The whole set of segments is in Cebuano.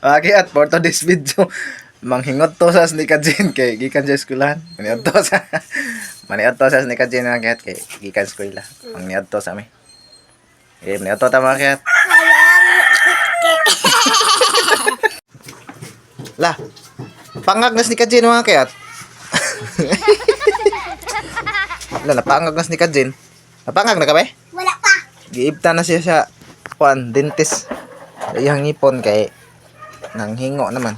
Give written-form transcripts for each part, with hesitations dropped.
Okay, at for today's video, manghingot to sa ni Kajin kay gikan sa eskwelahan. Maniadto sa maniadto sa ni Kajin mga kiat kay gikan sa eskwela. Mangiadto sa mi. Eh, maniadto ta mga kiat. Lah, pangag nas ni Kajin mga kiat. Lah, napangag nas ni Kajin. Napangag na ka ba? Wala pa. Giibta na siya sa kuan dentist. Sa iyang ngipon kay nanghingo naman.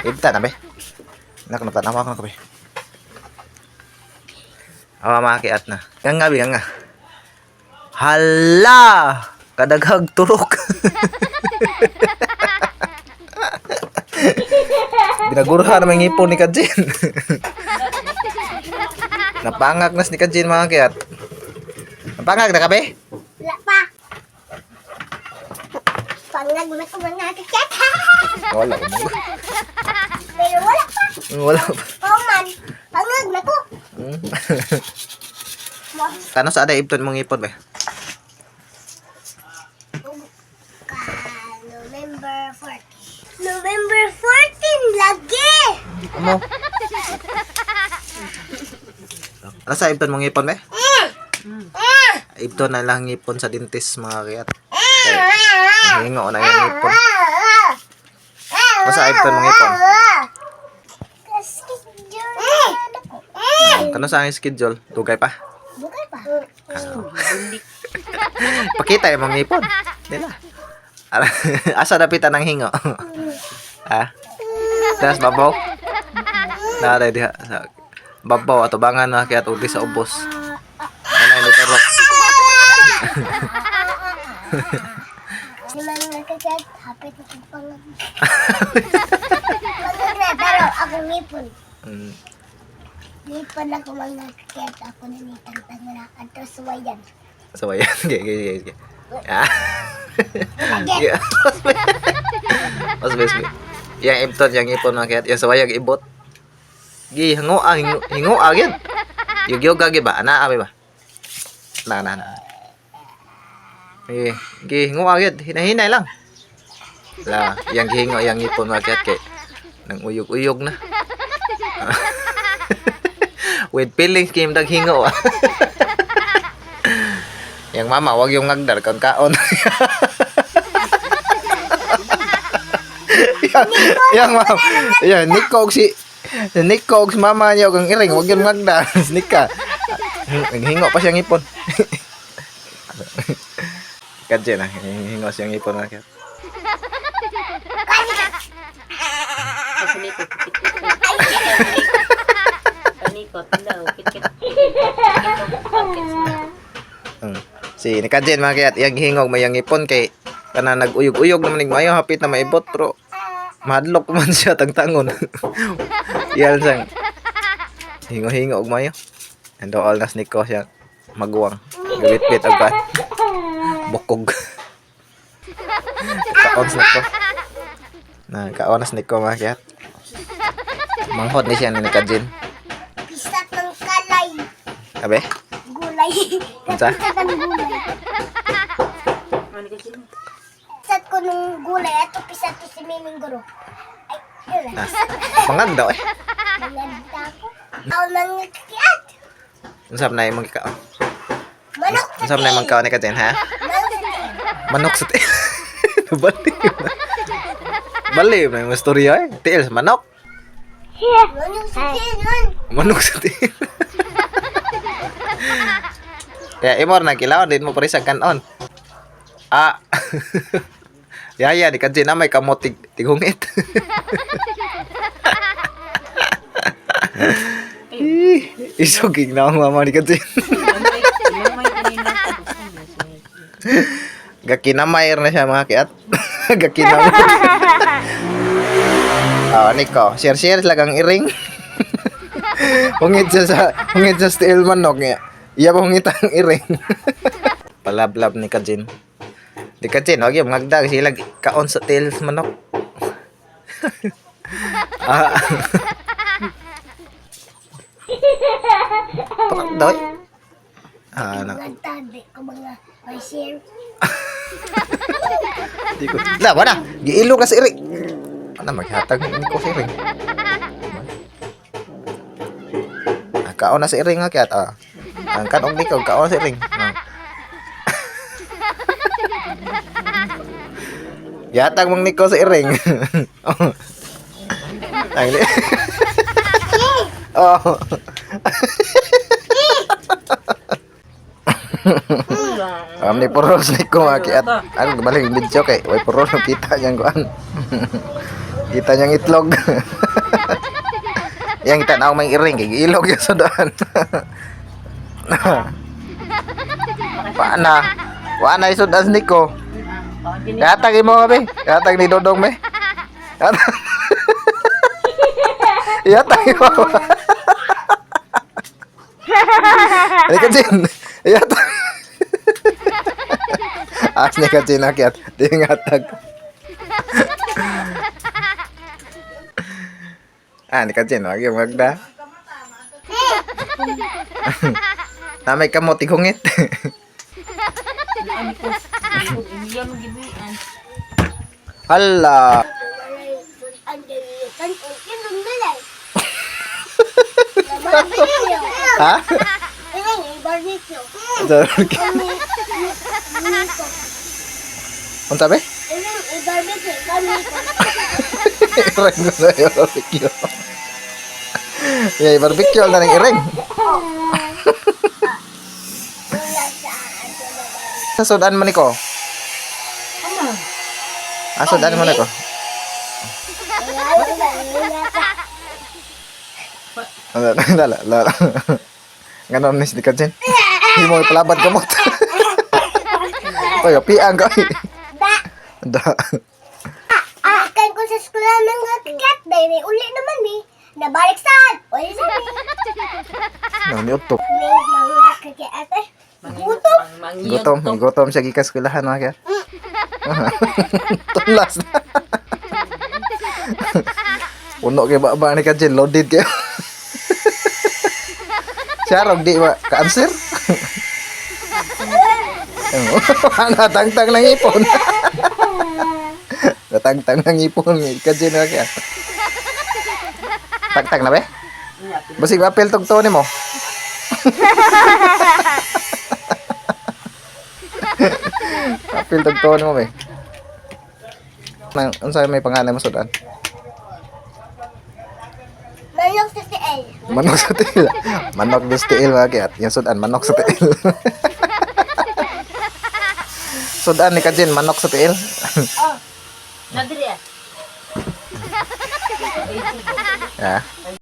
Ibta na be. Nak na tanawa ko na be. Awa makiat na. Nga nga bi nga. Hala! Kadaghag turok. Binagurha naman yung ngipon ni Kajin. Napangak nas ni Kajin mga kiat. Napangak na ka be? Wala pa. Pangag na ko mga kakyat. Wala. Pero wala pa. Wala pa. Oo man. Pangag na ko. Kano sa aday ibton mong ipon be? Ka November 14. November 14 lagi. Amo. Ano sa ibton mong ipon be? Ibton na lang ipon sa dentist mga kiyat. Kay hingo na yung ipon. Ano sa ibton mong ipon? Kano sa ang schedule? Dugay pa. Bukay pa. Pakita yung mga ipon. Dila. Asa dapitan ang hingo? Ha? Das babaw? Nara diha sa babaw atubangan na kaya ug sa ubos. Ano ini turok? Si mga kakyat, hapit na kong pangag. Pangag na, pero ako ngipon. Ngipon ako mga kakyat, ako nanitangtang na ato suwayan. So ayan, sige, sige, sige, sige. Ah. Lagi. Yeah. Mas bes be. Yang ibton yang ipon mga kayat yang sawayag ibot. Gi hingo hingo hingo gyud. Yug-yoga gyud ba? Ana abi ba? Na na na. Eh, gi hingo gyud, hinahinay lang. La, yang gihingo yang ipon mga kayat kay nang uyog-uyog na. With feelings kim dag hingo. Ah. Yang mama wag yung ngagdar kon kaon. Yang, yang mama, yang Nico og si Nico og si mama niya og ang iring wag yung ngagdar. Nika. Naghingo pa siyang ipon. Kadye na, hingo siyang ipon na kaya. Pasanikot, Panikot, daw, pikit. Si Nikajen mga kayat, iyang hingog may iyang ipon kay kana nag-uyog-uyog naman ning maayo hapit na maibot pero mahadlok man siya tangtangon. Iyan sang hingo-hingo og maayo. And all nas Nico siya maguwang. Gabit-bit og kan. Bukog. Kaon sa Nico. Na kaon nas Nico mga kayat. Manghod ni siya ni Nikajen. Pisat ng kalay. Abe? Gulay. Unsa? Pisat ng gulay. Pisat ko nung gulay. Ato pisat ko si Miming Guro. Ay, yun Ah, na. pangag daw eh. Manganda ko. Ako mga kakyat. Unsa man na imong gikaon? Manok sa Unsa man na imong kaon ni Kajen ha? Manok sa tiil. Manok sa tiil. Bali. Bali na yung istorya eh. Tiil sa manok. Manok sa tiil nun. Manok sa tiil. Kaya imor na kilaw din mo parisag kanon. Ah. Yaya di kadji na may kamot tig tigungit. Ih, isog na ang mama ni kadji. Gakinamay na siya mga kiat. Gakinamay. Oh, Nico, share-share lang ang iring. Hungit siya sa hungit sa steel manok niya. Iya pa hungit ang iring. Palablab ni Kajin. Di Kajin, wag yung ngagdag sila kaon sa tail manok. Ah. Pakak daw eh. Ah, na. Mga tabi ko mga may share. Di ko. La, wala. Giilog na si Eric. Ana maghatag ni ko si Eric. Ah, kaon na si Iring ha kaya ah. Ang kanog ni ko kaon na si Iring. Ah. Yatag mong niko si Iring. Oh. Ang Oh. Am ni puros ni ko makiat. Ano balik video kay way puros kita niyang kuan. Kita niyang itlog. Yang tanaw may iring kay giilog yung sa daan. Paana? Wa na isudan ni ko. Yatag imo be. Yatag ni Dodong be. Yatag. Yatag imo. Halika Jin. Yatag. As ni ka Jin akyat. Di ngatag. Ah, ni ka Jin. Wag yung magda. Namay kamot igungit. Ano ko? Iya mo gibuan. Hala. Ang dalitan ko yung nalay. Barbecue. Ha? Iring barbecue. Unsa be? Iring barbecue. Barbecue. Iring ko sa barbecue. Yeah, barbecue na ning iring. Sa sudan man niko. Ano? Ah, sudan man niko. Lala, lala. Ganon ni si Kajin. Hindi mo ipalabad kamot. Oy, piang ka. Da. Da. Akan ko sa eskwela ng kakat dahil may uli naman eh. Nabalik saan? Uli sa mi. No, ni utok. May mga kakat eh. Gutom. Gutom, gutom siya gikas eskwelahan mga kaya. Tulas na. Puno kay baba ni Kajin, loaded kayo. Siya rog di ba ka-answer? Natangtang ng ipon. Natangtang ng ipon ni Kajin mga kaya. Tagtag na be? Basig apel tog to nimo. Apil tog to nimo be. Nang unsa may pangalan mo sudan? Manok sa tiil. Manok sa tiil. Manok dos tiil mga kiyat. Yung sudan, manok sa tiil. Sudan ni Kajin, manok sa tiil. Oh. Nadiri ah. Ya.